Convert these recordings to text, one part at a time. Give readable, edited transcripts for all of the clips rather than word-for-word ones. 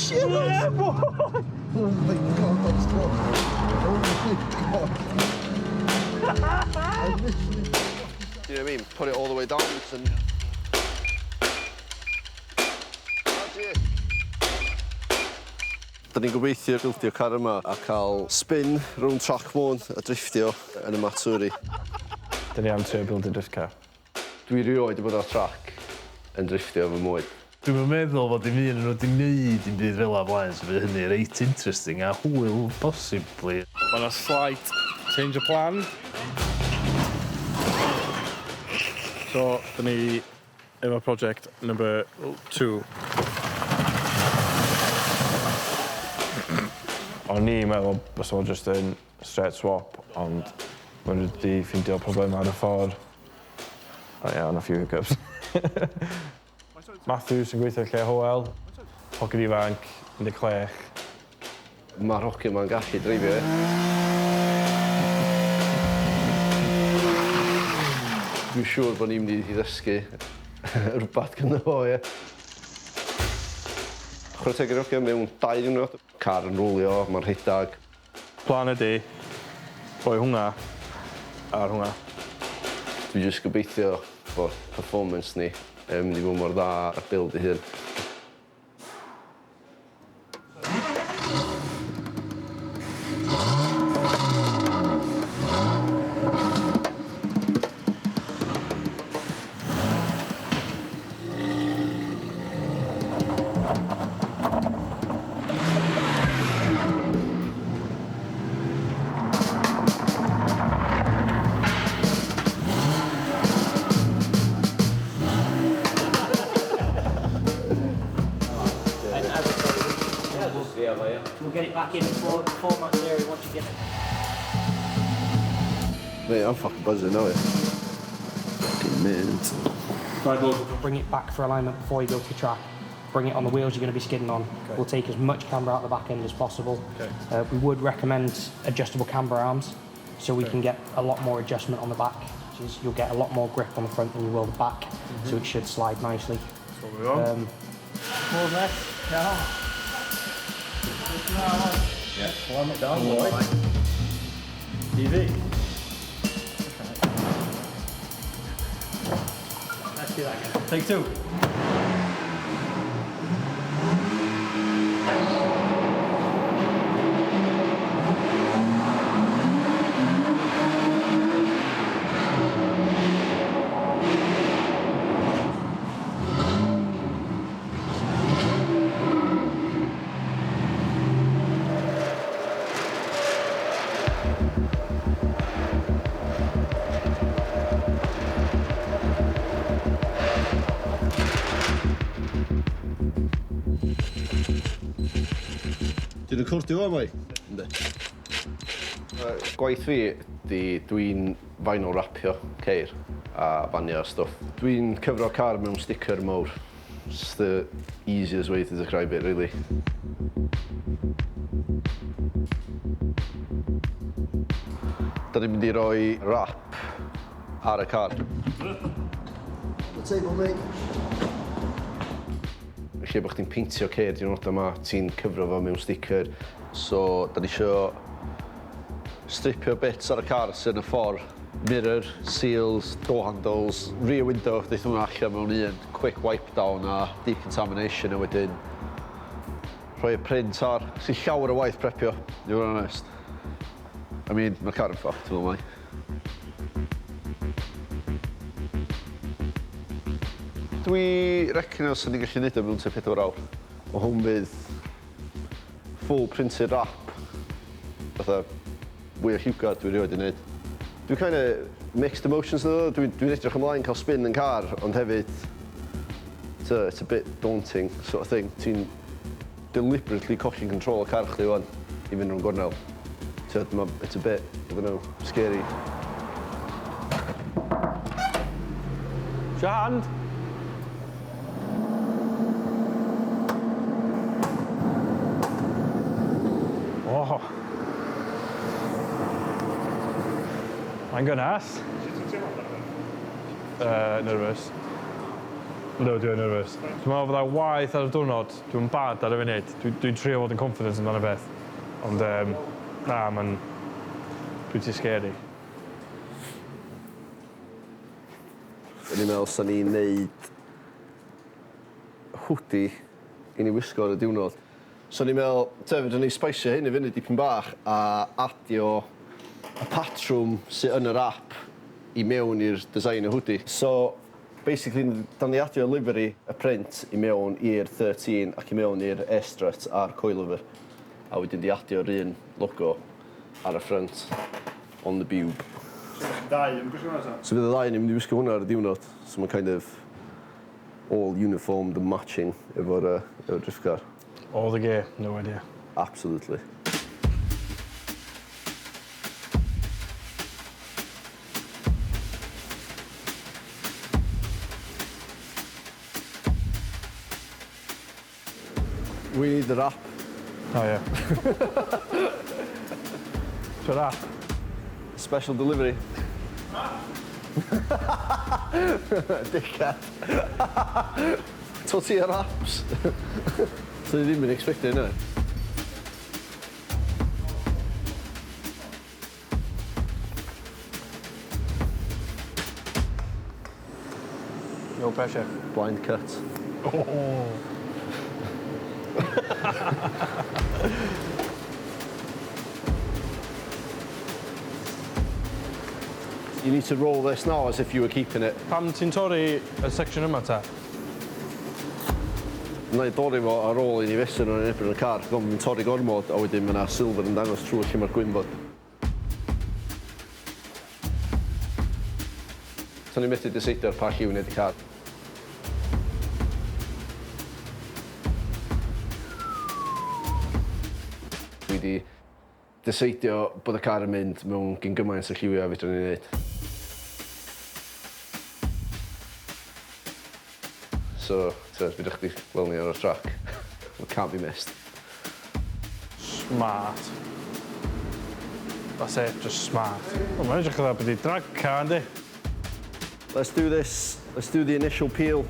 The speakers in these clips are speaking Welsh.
Shit! Yeah, boy! Oh my God, that's close. Oh my God. I literally... Do you know what I mean? Put it all the way down and... Da ni'n gobeithio bildio car yma a cael spin rownd track Môn a drifftio yn y Matsuri. Da ni am trio bildio drift car. Dwi rioed 'di bod ar trac yn drifftio fy mywyd. Dwi'm yn meddwl fod dim un o nhw 'di neud dim byd fela o blaen so fydd hynny reit interesting a hwyl possibly. Ma' 'na slight change of plan. So, da ni efo project number 2. O'n i'n meddwl bysa fo jyst yn straight swap ond ma' nhw 'di ffindio problema ar y ffordd. O ia, o' 'na few hiccups. Matthew sy'n gweithio lle Hywel, hogyn ifanc, 16. Ma'r hogyn 'ma'n gallu dreifio ie? Dwi'n siŵr bo' ni'n mynd i ddysgu rwbath gynno fo ie? Chware teg i'r hogia mewn dau ddiwrnod, car yn rowlio, ma'n rhedag. Plan ydi rhoi hwnna ar hwnna. Dwi jyst gobeithio bod performance ni yn mynd i fod mor dda â'r build ei hun. We'll get it back in format area once you get it. Mate, I'm fucking buzzing now, yeah. Fucking mint. Right, look. Bring it back for alignment before you go to track. Bring it on the wheels you're going to be skidding on. Okay. We'll take as much camber out the back end as possible. Okay. We would recommend adjustable camber arms so we Okay. can get a lot more adjustment on the back. Which is, you'll get a lot more grip on the front than you will the back, so it should slide nicely. That's what we want. More next. Yeah. Yeah, slam it down, boy. TV. Let's do that again. Take two. Ti'n recordio fo, mwy? Yndi. Gwaith fi 'di dwi'n vinyl wrapio ceir a fanio a stwff. Dwi'n cyfro car mewn sticker mowr. It's the easiest way to describe it, really. Da ni'n mynd i roi wrap ar y car. The table, mate. Lle bo' chdi'n peintio ceir diwrnoda 'ma, ti'n cyfro fo mewn sticker. So, da ni isio stripio bits ar y car sy'n y ffordd. Mirror, seals, door handles, rear window, deith hwnna allan mewn un quick wipe down a decontamination a wedyn rhoi y print ar. Sy'n llawer o waith prepio, i fod yn onest. I mean, mae'r car yn fucked fel mae. Dwi recno swn i'n gallu neud o mewn tua 4 awr. O hwn fydd full printed wrap. Fatha fwy o lliwgar dwi rioed 'di neud. Dwi kinda mixed emotions though. Dwi'n dwi edrych ymlaen cael spin yn car, ond hefyd it's a bit daunting sort of thing. Ti'n deliberately colli control o car chdi ŵan i fynd rownd gornel. T'od, it's a bit, I don't know, scary. Your hand. Oh. Mae'n gynnas. Nervous. No, dwi'n nervous. Dwi'n meddwl fydda waith ar y diwrnod, dwi'n bad ar y funud. Dwi'n dwi trio fod yn confident amdano beth. Ond, na, mae'n pretty scary. O'n i'n meddwl sa'n ni'n neud hoodie i ni wisgo ar y diwrnod. So o'n i'n meddwl, te, fedrwn ni spiceio hyn i fyny dipyn bach a adio y patrwm sydd yn yr app i mewn i'r design y hoodie. So, basically, da ni adio livery y print i mewn i'r 13 ac i mewn i'r air-strut a'r coilover. A wedyn di adio'r un logo ar y front on the bube. Dau yn gwisgo hwnna ta? So fydd y ddau ni'n mynd i wisgo hwnna ar y diwrnod. So mae'n kind of all uniformed and matching efo'r drift car. All the gear, no idea. Absolutely. We need the wrap. Oh, yeah. So wrap. Special delivery. Dickhead. Tortilla wraps. So ni ddim yn expectio hynna. No pressure. Blind cut. Oh. You need to roll this now as if you were keeping it. Pam ti'n torri y section yma ta? Na i dorri fo ar ôl i ni fesur nhw'n erbyn y car. Gwm, fi'n torri gormod a wedyn mae yna silver yn dangos trwy lle mae'r gwyn fod. So ni'n methu decidio ar pa lliw i wneud y car. Dwi wedi decidio bod y car yn mynd mewn gyn gymaint o lliwiau fedrwn ni wneud. So, so fedrwch chdi gweld ni ar y track. We can't be missed. Smart. That's it, just smart. O, mae'n edrych fatha bod i drag car, yndi? Let's do this. Let's do the initial peel.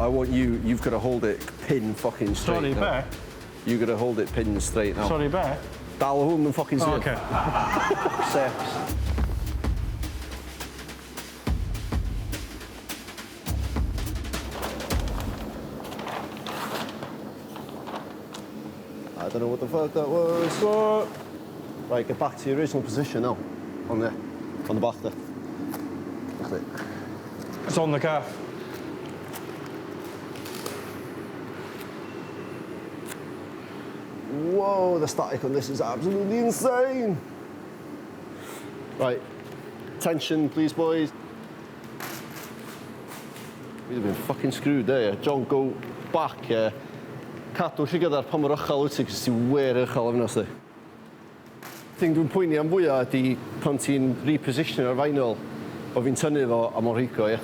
I want you, you've got to hold it pin fucking straight Sorry, now. be? You've got to hold it pin straight now. Sorry, be? Dal hwn yn fucking Oh, syth. okay. Sex. I don't know what the fuck that was. So, Right, get back to your original position now. On the back there. That's it. It's on the car. Whoa, the static on this is absolutely insane. Right, tension, please, boys. We'd have been fucking screwed there. John, go back, yeah. Cadw llygad ar pa mor uchel wyt ti, cos ti wir uchel efo sti. Thing dwi'n poeni am fwyaf ydy pan ti'n repositionio'r vinyl, o fi'n tynnu fo a mor rhwygo, ie.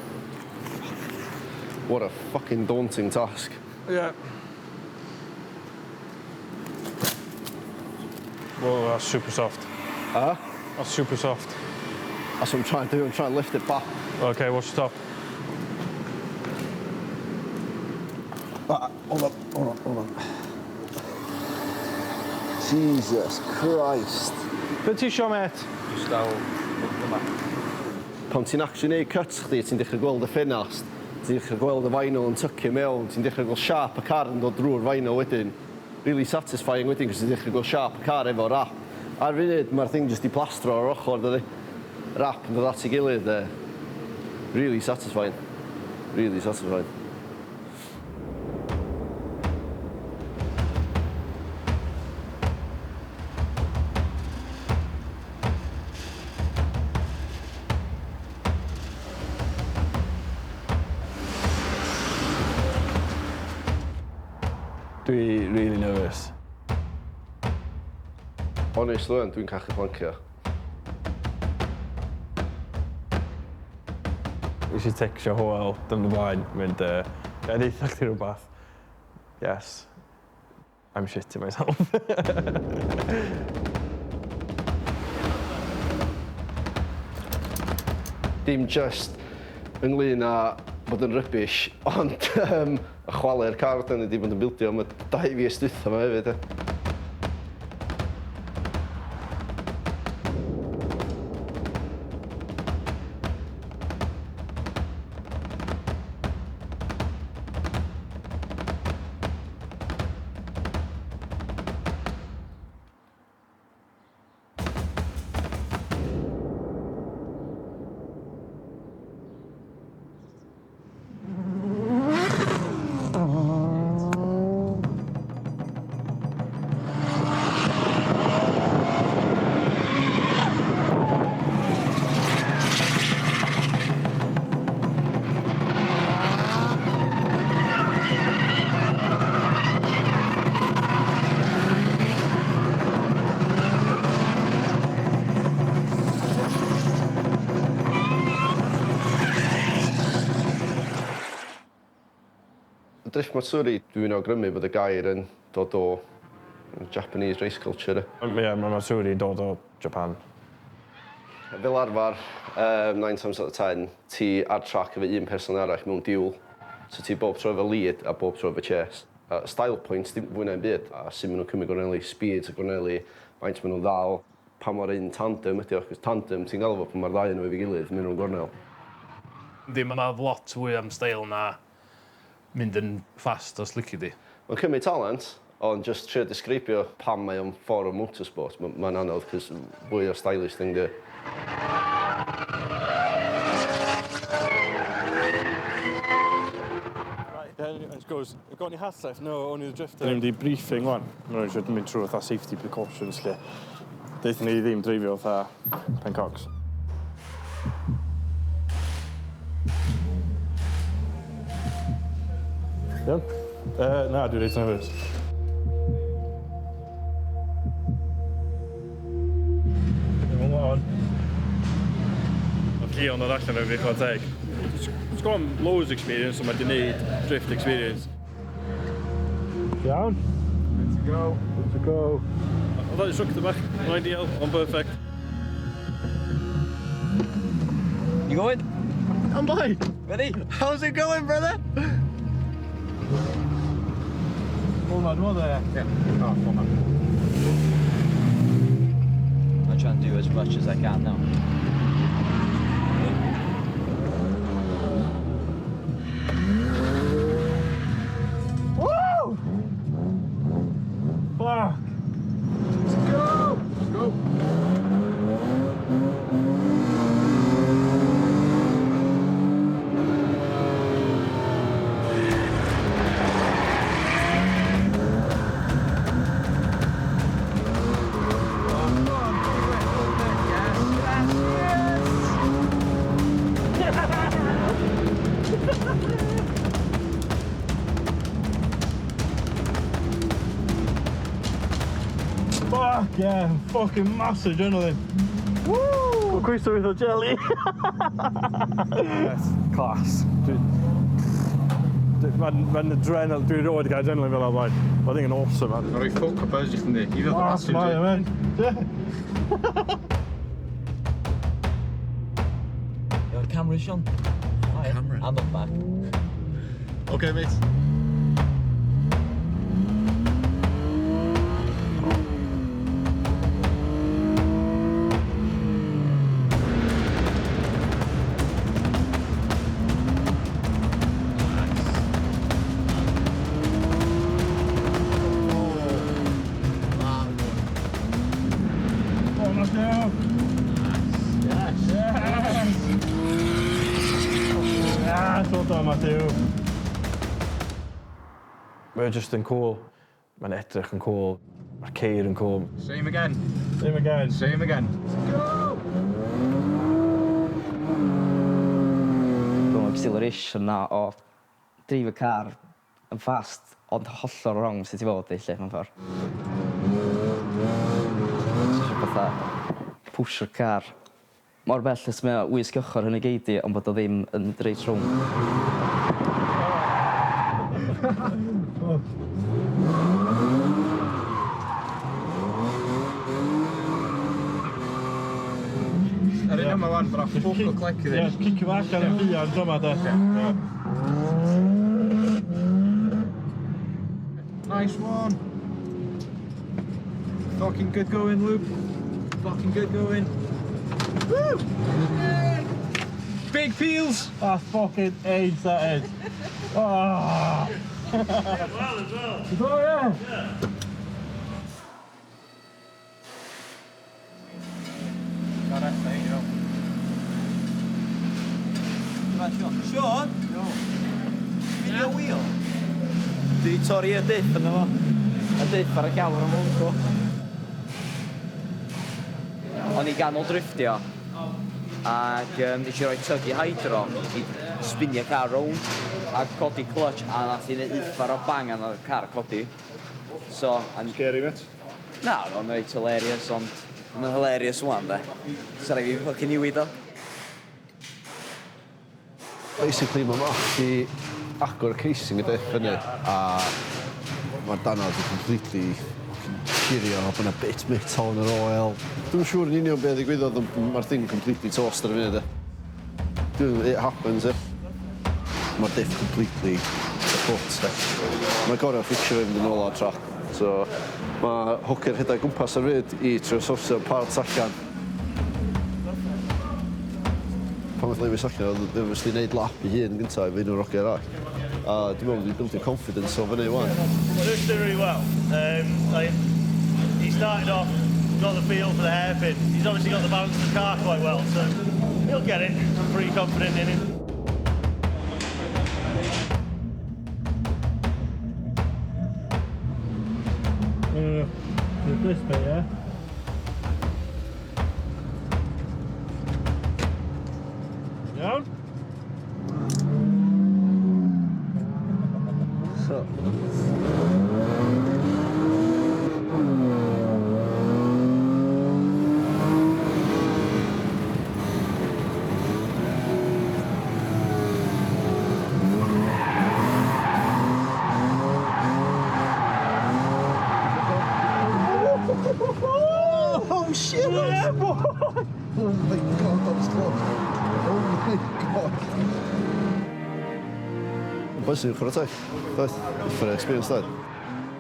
What a fucking daunting task. Yeah. Whoa, that's super soft. Huh? That's super soft. That's what I'm trying to do, I'm trying to lift it back. Okay, watch the top. Ah, hold on, hold on, hold on. Jesus Christ. Be ti isio, mate? Just dal yma. Pan ti'n actually neud cuts chdi, ti'n dechrau gweld y ffenast, ti'n dechrau gweld y vinyl yn tucio mewn, ti'n dechrau gweld siap y car yn dod drwy'r vinyl wedyn. Really satisfying wedyn, cos ti'n dechrau gweld siap y car efo wrap. Ar funud, mae'r thing just i plastro ar ochr, dydi. Wrap yn dod at ei gilydd. Really satisfying. Really satisfying. Dwi really nervous. Honestly, dwi'n cachu plancio. Nes i textio Hywel dyn ymlaen, mynd, ga i ddeutha chdi rhywbeth. Yes. I'm shitting myself. Dim just ynglyn â bod yn rubbish, ond y chwalu'r car da ni wedi bod yn bildio am y 2 fis dwytha yma hefyd. E. Drift Matsuri, dwi'n awgrymu bod y gair yn dod o Japanese race culture. Ie, yeah, mae Matsuri yn dod o Japan. Fel arfer, 9 times out of 10, ti ar track efo un person arall mewn duel. So ti bob tro efo lead a bob tro efo chase. Style points, dim fwy na'n byd. A sut maen nhw'n cymryd gorneli, speeds y gorneli, faint maen nhw'n ddal, pa mor un tandem ydi o, 'chos tandem ti'n gael fo pan mae'r ddau yn efo'i gilydd, mynd nhw'n gornel. Yndi, mae lot fwy am style na mynd yn fast os lici di. Mae'n cymryd talent, ond just trio disgrifio pam mae o'n ffordd o motorsport, mae'n ma anodd, cos fwy o stylish thing di. Right, then it goes, got any hats left? No, only the drifter. Ni'n mynd i briefing wan. Mae'n rhaid eisiau mynd trwy fatha safety precautions lle. Deuthon ni ddim dreifio fatha pen cogs. Iawn? Na, dwi'n reit nervous. Come on. Oedd Leon oedd allan efo fi, chwarae teg. It's got loads of experience, so mae di wneud drift experience. Iawn. Good to go. Good to go. Oedd o'n instructor bach, yn ideal, ond perfect. You going? I'm fine. Ready? How's it going, brother? Hwnna, dwi'n meddwl e. Oh, come on. I'm trying to do as much as I can now. Woo! Fuck! Let's go! Let's go! Yes, yes, yes! Fuck yeah, fucking massive adrenaline. Woo! Croeso with o jelly. Yes, class. Mae'n ma adrenaline, dwi'n rioed gael adrenaline fel o'r blaen. Mae'n thing yn awesome, man. Mae'n rhoi ffwc o buzz i chdi. I ddod o Class, passenger. man. Yeah. Your camera, Sean. Hi. Camera. I'm not back. Okay, mate. Oh, Matthew. Yes. Yes! Yes, well done, Matthew. Mae'n just yn cool. Mae'n edrych yn cool. Mae'r ceir yn cool. Same again. Same again. Same again. Dwi'n acceleration na o dreif y car yn fast, ond hollol wrong sut i fod i lle, mewn ffordd. Ti isio fatha pwsio'r car mor bell as mae o wisg ochr yn y geidi, ond bod o ddim yn reit rownd. Ar un yma wan, bod ffwc o clec iddi. Ie, cicio fo allan yn fuan tro 'ma, de. Nice one. Fucking good going, Luke. Fucking good going. Woo! Big peels! That's fucking age, that is. Oh. Well as well. Oh, yeah. Sean? Video wheel? Di torri y diff yna fo. Y diff ar y llawr am hwnnw. O'n i ganol drifftio ac nes i roi tug i hydro i spinio car rownd a codi clutch a nath i neud uffar o bang a nath y car codi. So, and... Scary, mate. Na, o'n reit hilarious, ond mae'n hilarious wan, de. Sa raid fi fucking newid o. Basically, mae Mark di agor y casing y diff fyny, a mae'r danod di completely fucking curio, bod yna bit metal yn yr oil. Dwi'n siŵr yn union beth ddigwyddodd, ond mae'r thing completely toast ar y funud, e. It happens, e. Mae'r diff completely afoot, e. Mae gorau ffixio fe fynd yn ôl ar track. So, mae hwcer rhedeg gwmpas ar fyd i trio sourcio parts allan. Pan oedd Lewis allan, oedd oedd obviously neud lap i hun gyntaf efo un o'r hogia arall. A dwi'n meddwl wedi buildio confidence o fyny wan. Lewis did really well. Like, he started off, got the feel for the hairpin. He's obviously got the balance of the car quite well, so he'll get it. I'm pretty confident in him. This bit, yeah? Iawn? So, Oh shit! Yeah, boy! Oh my God, that was close. Oh my God. Bysyn, chwarae teg. Doedd, different experience, doedd.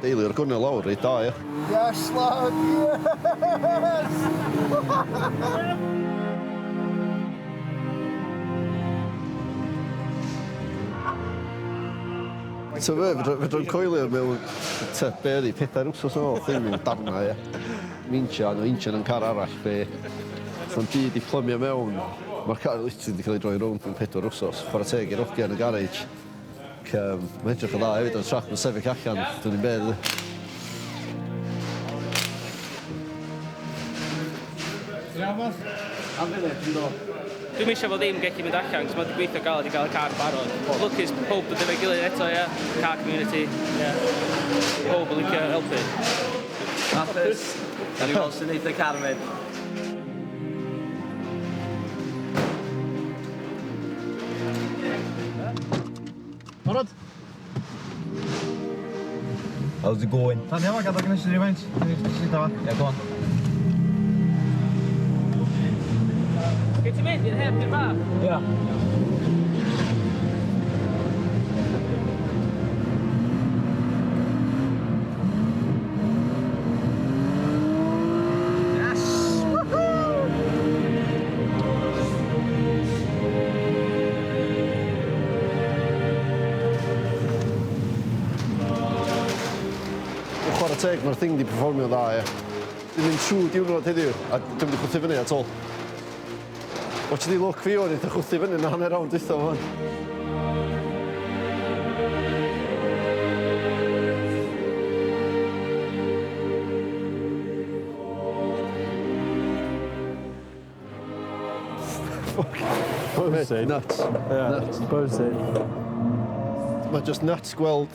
Deulu o'r gwrnel lawr, reit da, ie. Yes, lad, yes! So fe, fedrwn coelio mewn, te, be oedd hi, 4 wsos yn ôl, thing mewn darnau, ie. Injan, o injan yn car arall, be. So'n byd i plymio mewn. Mae'r car literally wedi cael ei droi rownd mewn 4 wsos. Chwarae teg i'r hogia yn y garage. Ac, mae'n edrych yn dda hefyd o'r track, mae'n sefyll allan, dwi'n i'n bedd. Iawn, boss? Am funud, dwi'n dod. Dwi'n eisiau fod ddim gallu mynd allan, cos mae wedi gweithio gael wedi cael y car barod. Lwcus pob dod efo'i gilydd eto, ie. Car community, ie. Pob yn licio helpu. Hapus. Da ni weld sy'n neud y car mynd. Barod? How's it going? Dan iawn, gadael gynnes i rywfaint. Yeah, go on. Gyd ti'n mynd i'r hairpin bach? Yeah. Yes! Woohoo! Chwarae teg, mae'r thing di performio dda, ie. Dwi'n mynd trwy diwrnod heddiw, a dwi'n mynd i chwthu fyny at all. Watch the look fi o'n eitha chwthu fyny yn hanner rownd dwytha fan. Buzzing. Nuts. Yeah, Nuts. buzzing. Mae just nuts gweld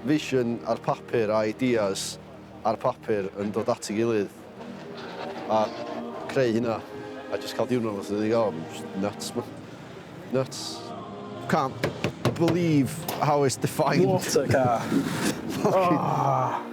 vision ar papur a ideas ar papur yn dod at ei gilydd a creu hynna a just cael diwrnod fath ydi gael. Just nuts, man. Nuts. Can't believe how it's defined. What a car. Fucking Ah.